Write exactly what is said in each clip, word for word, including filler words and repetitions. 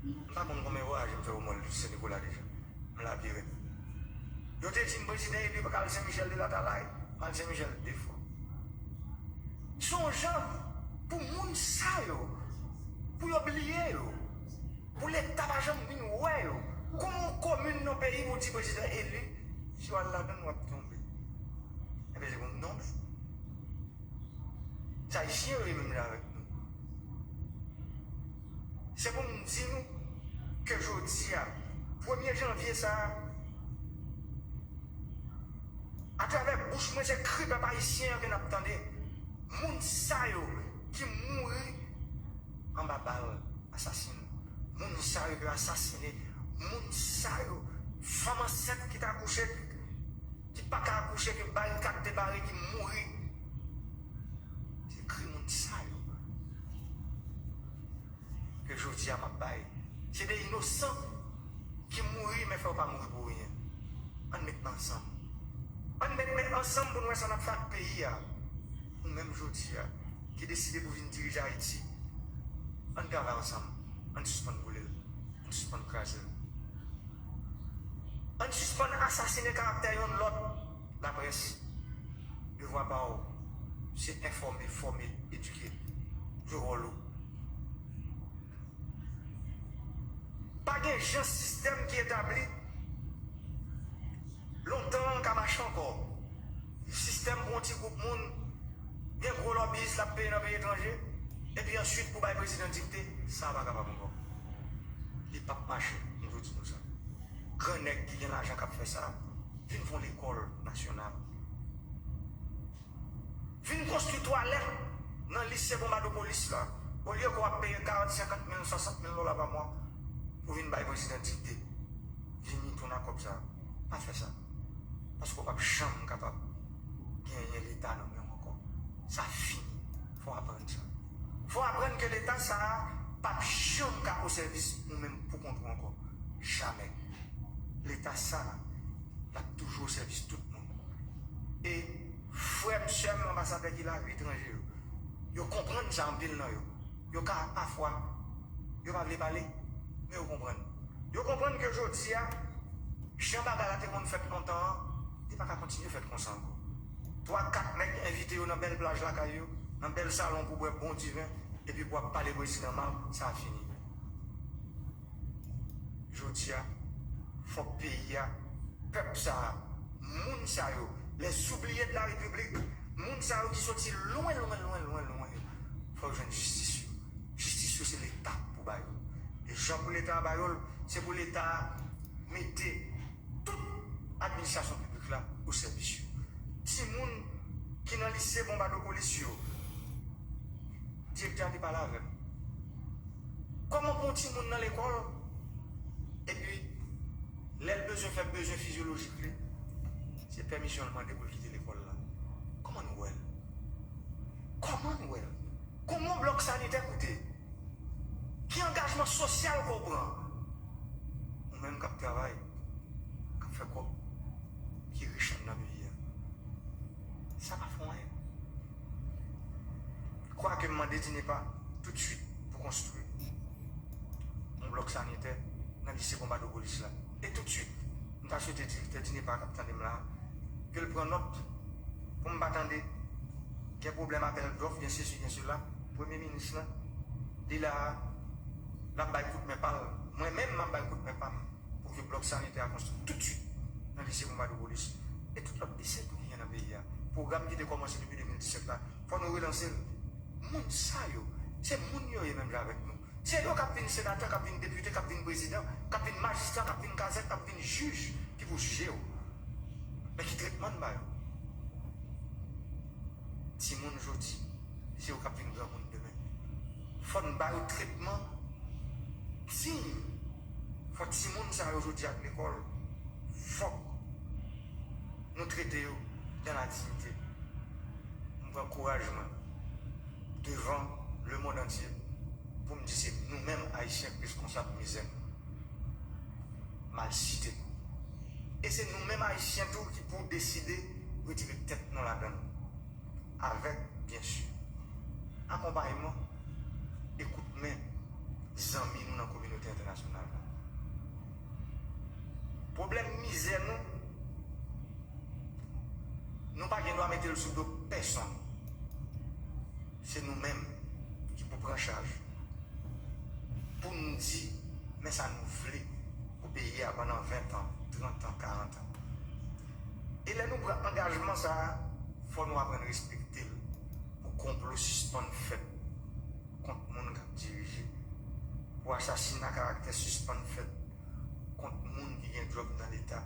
M pa konn konbyen vwayaje m fè o mòn Sen Nikola deja. M la pi rèd. Yo te di m prezidan eli pa ka al Sen Michèl de Latalay, m al Sen Michèl de fwa. Se yon jan pou moun sa yo, pou yo bliye yo, pou Leta pa janm vin wè yo. Kòman yon komin nan peyi pou di prezidan eli, si w al ladan l w ap tonbe. Ebyen se pou m tonbe. Se Ayisyen yo ye menm jan avèk nou. Se pou m di nou ke jodi a, premye janvye sa a, atravè bouch mwen se kri pèp ayisyen an ke n ap tande. Moun sa yo ki mouri anba bal asasen, moun sa yo ki asasine, moun sa yo, fanm ansent ki t akouche, ki pa ka akouche, ke barikad te bare, ki mouri. Se kri moun sa yo ke jodi a m ap bay. Se de inosan ki mouri, men fè yo pa mouri pou rien. Ann met men ansanm. Ann met men ansanm pou n wè sa n ap fè ak peyi a. Ou menm jodi a, ki deside pou vin dirije Ayiti, ann travay ansanm. Ann sispann boule l. Ann sispann kraze l. Ann sispann asasinen karaktè yonn lòt. Laprès, devwa pa w, se enfòme, fòme, edike. Jwe wòl ou. Pa gen jan sistèm ki etabli lontan an ka mache ankò. Sistèm pou yon ti gwoup moun, gen gwo lòbiyis l ap peye nan peyi etranje, epi answit pou bay prezidan dikte, sa pa kapab ankò. Li p ap mache, m tou di nou sa. Gran nèg ki gen lajan k ap fè sa, vin fè yon lekòl nasyonal. Vin konstwi twalèt nan lise Bonbadopolis la. Olye ke w ap peye karant, senkant mil, swasant mil dola pa mwa pou vin bay prezidan dikte. Vini tounen kòb sa. Pa fè sa. Paske w p ap janm kapab genyen Leta nan men w ankò. Sa fini. Fò w aprann sa. Fò w aprann ke Leta sa a p ap janm ka osèvis ou menm poukont ou ankò. Jamè. Leta sa a, l ap toujou osèvis tout moun. E frè m, sè m, anbasadè ki lari etranje yo, yo konprann sa anpil nan yo. Yo ka pafwa, yo pa vle pale, men yo konprann. Yo konprann ke jodi a, jan bagay la te konn fèt lontan an, li pa ka kontinye fèt konsa ankò. Twa, kat nèg envite yo nan bèl plaj lakay yo, nan bèl salon pou bwè bon diven, epi pou ap pale prezidan mal, sa fini. Jodi a, fòk peyi a, pèp sa a, moun sa yo, les oubliés de la République, moun sa yo ki soti lwen, lwen, lwen, lwen, lwen, fòk jwenn jistis yo. Jistis yo se Leta pou ba yo. E jan pou Leta a ba yo l, se pou Leta a mete tout administrasyon piblik la o sèvis yo. Timoun ki nan lise Bonbadopolis yo, direktè a te pale avè m. Kòman pou yon timoun nan lekòl, epi lè l bezwen fè bezwen fizyolojik li, se pèmisyon l mande pou l kite lekòl la? Kòman nou wè l? Kòman nou wè l? Kòman yon blòk sanitè koute? Ki angajman sosyal ke w pran? Ou menm k ap travay, k ap fè kòb, ki rich anndan peyi a, sa pa fè anyen. Kwake m mande DINEPA toutswit pou konstwi yon blòk sanitè nan lise Bonbadopolis la. E toutswit, m ta swete direktè DINEPA k ap tande m la a, ke l pran nòt pou m pa tande gen pwoblèm apèl dòf, gen sesi, gen sela. Premye minis lan, li la a, l ap bay kout men pa l. Mwen menm, m ap bay kout men pa m pou ke blòk sanitè a konstwi toutswit nan lise Bonbadopolis e tout lòt lise tou ki gen nan peyi a. Pwogram ki te kòmanse depi de mil disèt la, fò nou relanse l. Moun sa yo, se moun yo ye menm jan avèk nou. Se yo k ap vin senatè, k ap vin depite, k ap vin prezidan, k ap vin majistra, k ap vin kazèk, k ap vin jij ki pou jije w. Men ki tretman n ba yo? Timoun jodi, se yo k ap vin granmoun demen. Fò n ba yo tretman diy. Fò timoun sa yo jodi ak lekòl, fòk nou trete yo dans la dignité. M pran kouraj mwen devan lemonn antye pou m di se nou menm Ayisyen k reskonsab mizè nou, malsite nou. E se nou menm Ayisyen tou ki pou deside retire tèt nou ladan l. Avèk, byen si, akonpayman e kout men zanmi nou nan kominote entènasyonal la. Pwoblèm mizè nou, nou pa gen dwa mete l sou do pèsonn. Se nou menm ki pou pran chaj. Pou n di, men sa nou vle pou peyi a pandan ven tan, trant an, karant an. E lè nou pran angajman sa a, fò nou aprann respekte l pou konplo sispann fèt kont moun k ap dirije, pou asasina karaktè sispann fèt kont moun ki gen djòb nan Leta,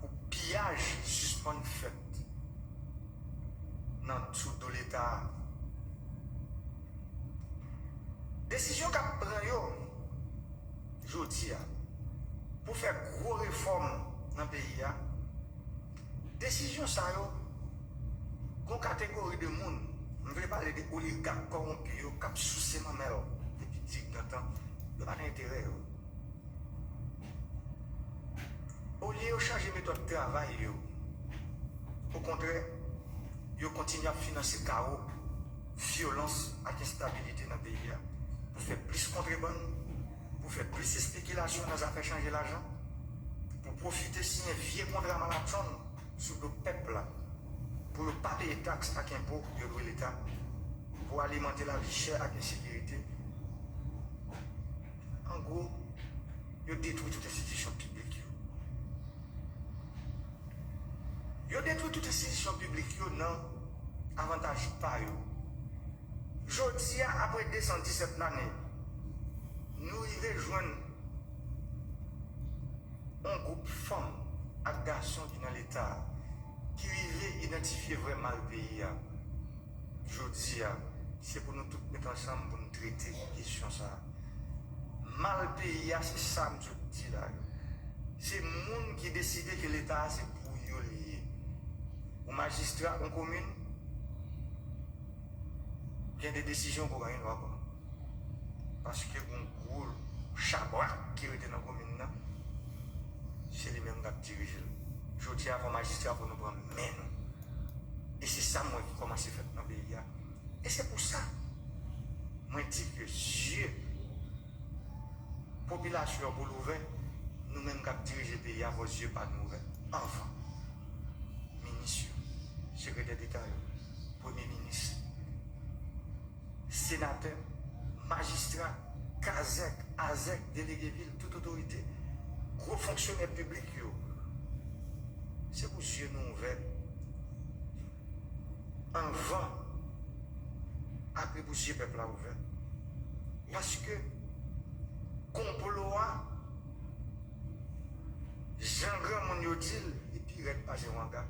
pou piyaj sispann fèt nan sou do Leta a. Desizyon k ap pran yo jodi a pou fè gwo refòm nan peyi a, desizyon sa yo, gon kategori de moun, m vle pale de oligak kòwonpi yo k ap souse manmèl depi digdantan, yo pa nan enterè yo. Olye yo chanje metòd travay yo, okontrè, yo kontinye ap finanse kawo, vyolans ak enstabilite nan peyi a pou fè plis kontrebann, pou fè plis espekilasyon nan zafè chanje lajan, pou pwofite siyen vye kontra malatchonn sou do pèp la, pou yo pa peye taks ak enpo yo dwe Leta, pou alimante lavi chè ak ensekirite. An gwo, yo detwi tout enstitisyon piblik yo. Yo detwi tout enstitisyon piblik yo nan avantaj pa yo. Jodi a, apre de san disèt lane, nou rive jwenn yon gwoup fanm ak gason ki nan Leta a, ki rive idantifye vrè mal peyi a. Jodi a, se pou nou tout met ansanm pou n trete kesyon sa a. Mal peyi a, se sa m sot di la yo. Se moun ki deside ke Leta a se pou yo li ye. Ou majistra yon komin, gen de desizyon ou pa gen dwa pran. Paske gon gwo chabrak ki rete nan komin nan, se li menm k ap dirije l. Jodi a, fò majistra, fò nou pran men nou. E se sa m wè ki kòmanse fèt nan peyi a. E se pou sa, mwen di ke zye popilasyon an pou l ouvè, nou menm k ap dirije peyi a, fò zye pa nou ouvè anvan. Minis yo, sekretè deta yo, premye minis, senatè, majistra, kazèk, azèk, delege vil, tout otorite, gwo fonksyonè piblik yo. Se pou zye nou ouvè anvan, apre pou zye pèp la ouvè. Paske konplo a, jan granmoun yo di l, li pi rèd pase wanga.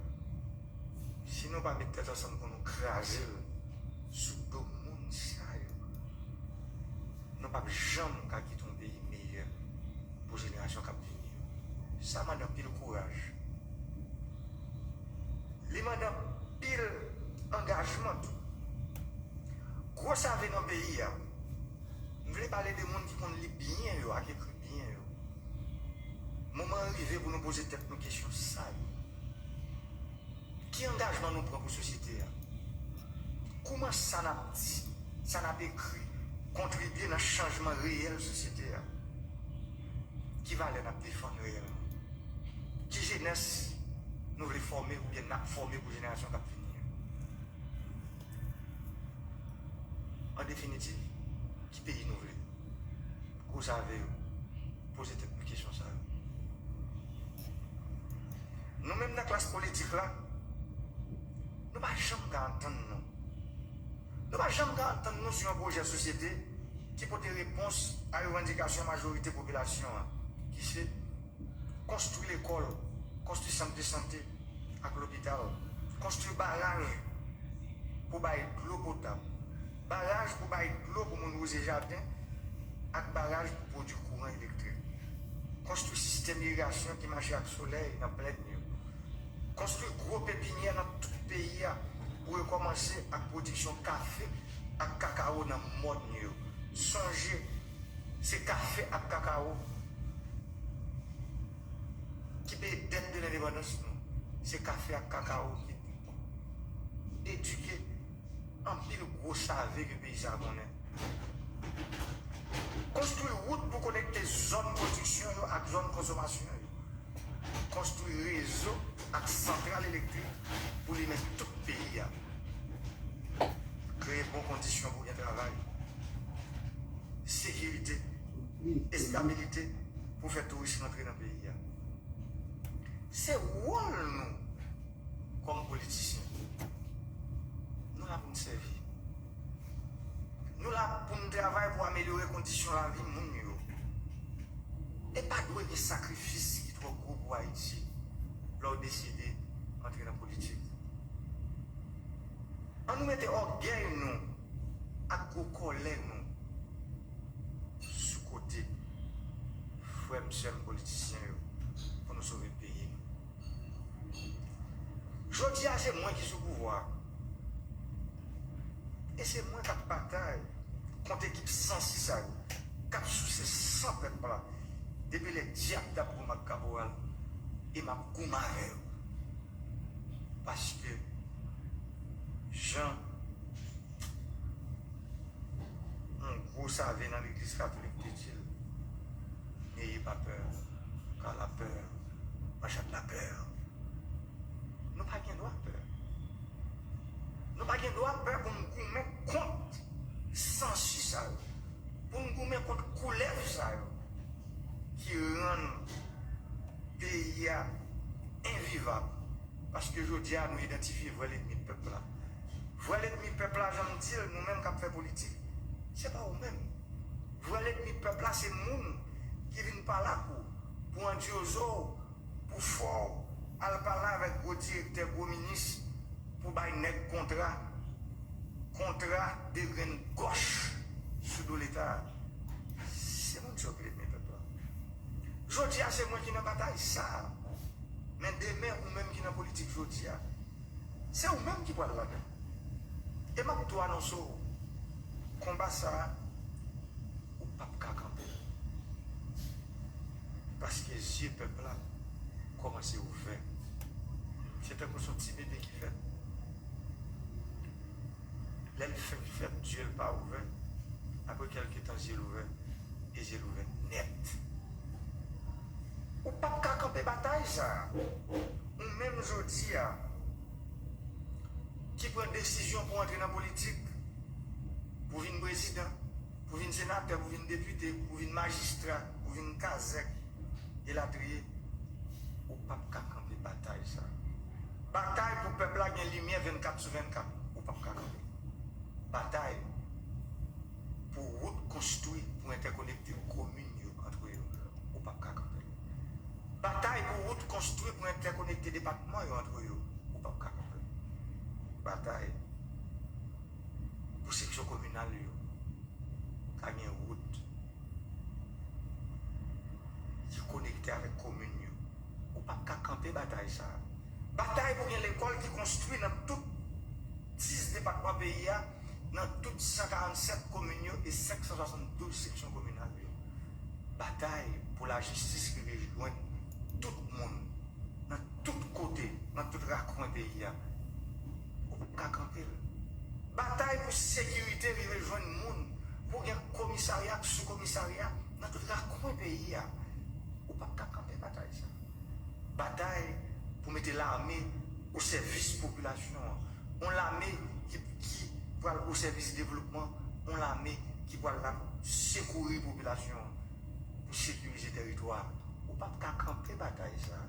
Si nou pa met tèt ansanm pou nou kraze l sou do moun sa yo, nou p ap janm ka kite yon peyi meyè pou jenerasyon k ap vini yo. Sa mande anpil kouraj. Li mande anpil angajman tou. Gwo save nan peyi a, m vle pale de moun ki konn li byen yo ak ekri byen yo. Moman an rive pou nou poze tèt nou kesyon sa yo. Ki angajman nou pran pou sosyete a? Kouman sa n ap di, sa n ap ekri, kontribye nan chanjman reyèl sosyete a? Ki valè n ap defann reyèlman? Ki jenès nou vle fòme oubyen n ap fòme pou jenerasyon k ap vini an? An definitiv, ki peyi nou vle? Gwo save yo, poze tèt nou kesyon sa yo. Nou menm nan klas politik la, nou pa janm ka antann nou. Nou pa janm ka antann nou sou yon pwojè sosyete ki pote repons a revandikasyon majorite popilasyon an, ki se konstwi lekòl, konstwi sant de sante ak lopital, konstwi baraj pou bay dlo potab, baraj pou bay dlo pou moun wouze jaden, ak baraj pou pwodui kouran elektrik. Konstwi sistèm irigasyon ki mache ak solèy nan plèn yo. Konstwi gwo pepinyè nan tout peyi a pou rekòmanse ak pwodiksyon kafe ak kakawo nan mòn yo. Sonje, se kafe ak kakawo ki peye dèt de lendepandans nou. Se kafe ak kakawo ki edike anpil gwo save ke peyi sa a konnen. Konstwi wout pou konekte zòn pwodiksyon yo ak zòn konsomasyon yo. Konstwi rezo ak santral elektrik pou limen tout peyi a. Kreye bon kondisyon pou gen travay, sekirite, estabilite pou fè touris rantre nan peyi a. Se wòl nou kòm politisyen. Nou la pou n sèvi. Nou la pou n travay pou amelyore kondisyon lavi moun yo. E pa dwe gen sakrifis ki twò gwo pou Ayiti lè w deside antre nan politik. Ann nou mete ògèy nou ak gwo kòlè nou sou kote, frè m, sè m politisyen yo, pou nou sove peyi nou. Jodi a, se mwen ki sou pouvwa a. E se mwen k ap batay kont ekip sansi sa yo k ap souse san pèp la depi lè dyab t ap goumen ak kaporal, e m ap goumen avè yo. Paske, jan yon gwo save nan legliz katolik te di l, n'ayez pas peur, car la peur engendre la peur. Nou pa gen dwa pè. Nou pa gen dwa pè pou n goumen kont sansi sa yo, pou n goumen kont koulèv sa yo ki rann peyi a envivab. Paske jodi a, nou idantifye vrè lènmi pèp la. Vrè lènmi pèp la, jan m di l, nou menm k ap fè politik, se pa ou menm. Vrè lènmi pèp la, se moun ki vin pale ak ou pou andyozo w, pou fè w al pale avèk gwo direktè, gwo minis, pou bay nèg kontra, kontra de grenn gòch sou do Leta. Se moun sa yo ki lènmi pèp la. Jodi a, se mwen ki nan batay sa a. Men demen, ou menm ki nan politik jodi a, se ou menm ki pral ladan. E m ap tou anonse w, konba sa a, ou p ap ka kanpe l. Paske zye pèp la kòmanse ouvè. Se tankou se yon ti bebe ki fèt. Lè l fenk fèt, zye l pa ouvè. Apre kèlke tan, zye l ouvè. E zye l ouvè nèt. Ou p ap ka kanpe batay sa a. Ou menm jodi a, ki pran desizyon pou antre nan politik, pou vin prezidan, pou vin senatè, pou vin depite, pou vin majistra, pou vin kazèk, elatriye, ou p ap ka kanpe batay sa a. Batay pou pèp la gen limyè vennkat sou vennkat, ou p ap ka kanpe. Batay pou wout konstwi pou entèkonekte komin yo antre yo, ou p ap ka kanpe l. Batay pou wout konstwi pou entèkonekte depatman yo antre yo, ou p ap ka kanpe l. Batay pou seksyon kominal yo ka gen wout ki konekte avèk komin yo, ou p ap ka kanpe batay sa a. Batay pou gen lekòl ki konstwi nan tout dis depatman peyi a, nan tout san karannsèt komin yo e senk san swasanndouz seksyon kominal yo. Batay pou lajistis rive jwenn tout moun, nan tout kote, nan tout rakwen peyi a. Ou p ap ka kanpe l. Batay pou sekirite rive jwenn moun, pou gen komisarya ak soukomisarya nan tout rakwen peyi a. Ou p ap ka kanpe batay sa. Batay pou mete lame o sèvis popilasyon an. Yon lame ki, ki pral o sèvis devlopman, yon lame ki pral la pou sekouri popilasyon an, pou sekirize tèritwa a. Ou p ap ka kanpe batay sa.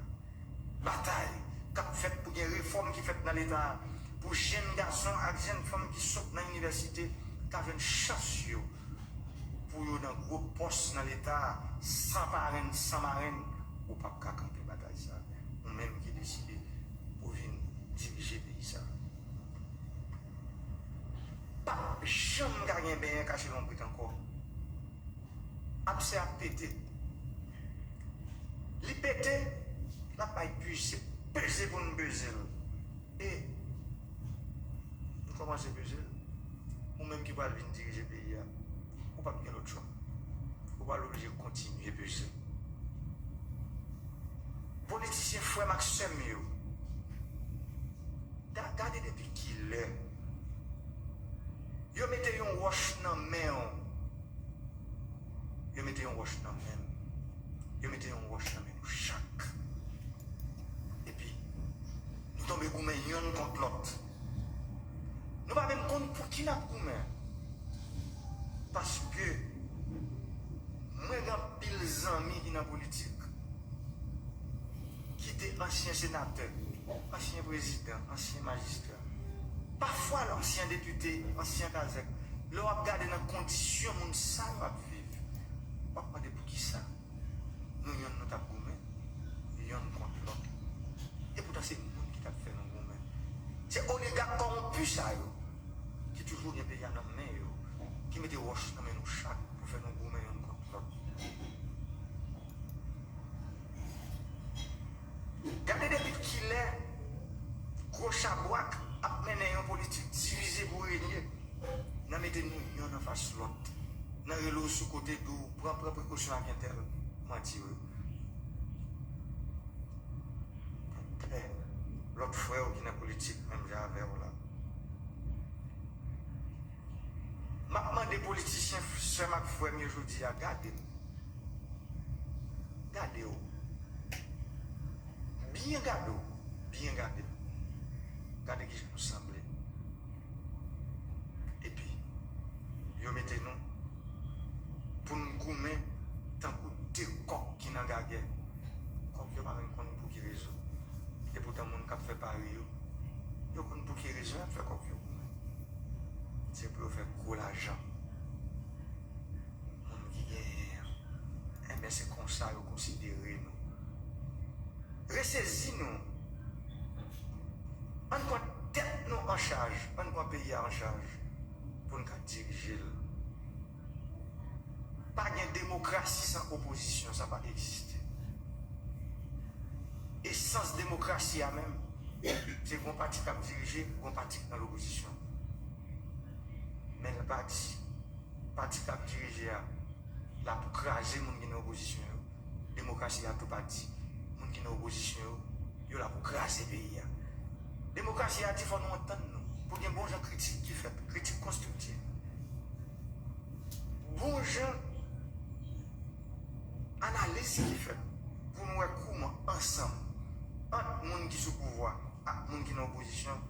Batay k ap fèt pou gen refòm ki fèt nan Leta a, pou jèn gason ak jèn fanm ki sot nan inivèsite ka jwenn chans yo, pou yo nan gwo pòs nan Leta a, san parenn, san marenn, ou p ap ka kanpe batay sa. Ou menm ki deside pou vin dirije peyi sa. P ap janm ka gen benyen kache lonbrit ankò. Absè ap pete. Li pete, l ap bay peze, peze pou n peze l. E nou kòmanse peze l. Ou menm ki pral vin dirije peyi a, ou p ap gen lòt chwa. Ou pral oblije kontinye peze l. Politisyen frè m ak sè m yo, ga-, gade depi kilè yo mete yon wòch nan men w Yo mete yon wòch nan men m. Yo mete yon wòch nan men nou chak. Epi, nou tonbe goumen yonn kont lòt. Nou pa menm konn pou ki n ap goumen. Paske mwen gen anpil zanmi ki nan politik, ki te ansyen senatè, ansyen prezidan, ansyen majistra, pafwa ansyen depite, ansyen kazèk. Lè w ap gade nan kondisyon moun sa yo ap viv, w ap mande poukisa nou yonn nou t ap goumen, yonn kont lòt. Epoutan se moun ki t ap fè nou goumen. Se oligak kòwonpi sa yo ki toujou gen peyi a nan men yo, ki mete wòch nan men nou chak pou fè nou goumen yonn kont lòt. Gade depi kilè gwo chabwak ap mennen yon politik divize pou renye, nan mete nou yonn anfas lòt, nan rele w sou kote, di w pran, pran prekosyon ak entèl. Manti wi. Pè, lòt frè w ki nan politik menm jan avè w la. M ap mande politisyen, sè m ak frè m yo jodi a, gade m. Gade w. Byen gade w. Byen gade m. Gade kijan nou sanble. Epi, yo mete nou pou n goumen tankou de kòk ki nan gagè. Kòk yo pa menm konn pou ki rezon. Epoutan moun k ap fè pari yo, yo konn pou ki rezon y ap fè kòk yo goumen. Se pou yo fè gwo lajan. Moun ki genyen an. Enben, se konsa yo konsidere nou. Resezi nou. Ann pran tèt nou an chaj. Ann pran peyi a an chaj pou n ka dirije l. Pa gen demokrasi san opozisyon, sa pa egziste. Esans demokrasi a menm, se gon pati k ap dirije, gon pati k nan lopozisyon. Men l pa di, pati k ap dirije a la pou kraze moun ki nan opozisyon yo. Demokrasi a tou pa di, moun ki nan opozisyon yo, yo la pou kraze peyi a. Demokrasi a di fò nou antann nou, pou gen bon jan kritik ki fèt, kritik konstriktif. Bon jan analiz ki fèt pou n wè kouman ansanm, ant moun ki sou pouvwa ak moun ki nan opozisyon,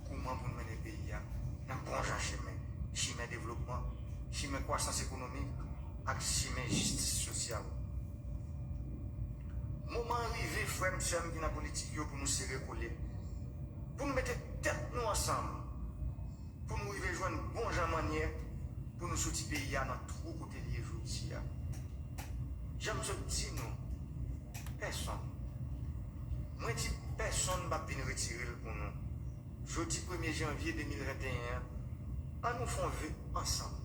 kouman pou n mennen peyi a nan bon jan chemen, chemen devlopman, chemen kwasans ekonomik ak chemen jistis sosyal. Moman an rive, frè m, sè m ki nan politik yo, pou nou sere kole, pou nou mete tèt nou ansanm, pou nou rive jwenn bon jan mannyè pou nou soti peyi a nan twou kote l ye jodi a. Jan m sot di nou, pèsonn, mwen di pèsonn p ap vin retire l pou nou. Jodi premye janvye de mil venteyen an, ann nou fè yon ve ansanm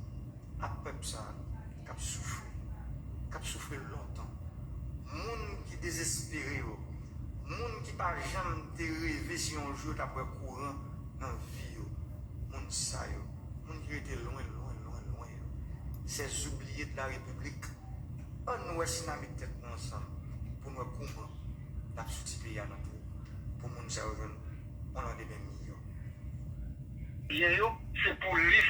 ak pèp sa a k ap soufri, k ap soufri lontan. Moun ki dezespere yo, moun ki pa janm te reve si yon jou yo t ap wè kouran nan vi yo, moun sa yo, moun ki rete lwen, lwen, lwen, lwen yo, ces oubliés de la République, ann nou wè si n a met tèt nou ansanm pou n wè kouman n ap soti peyi a nan twou, pou moun sa yo jwenn yon landemen miyò. Byen yo, se pou li.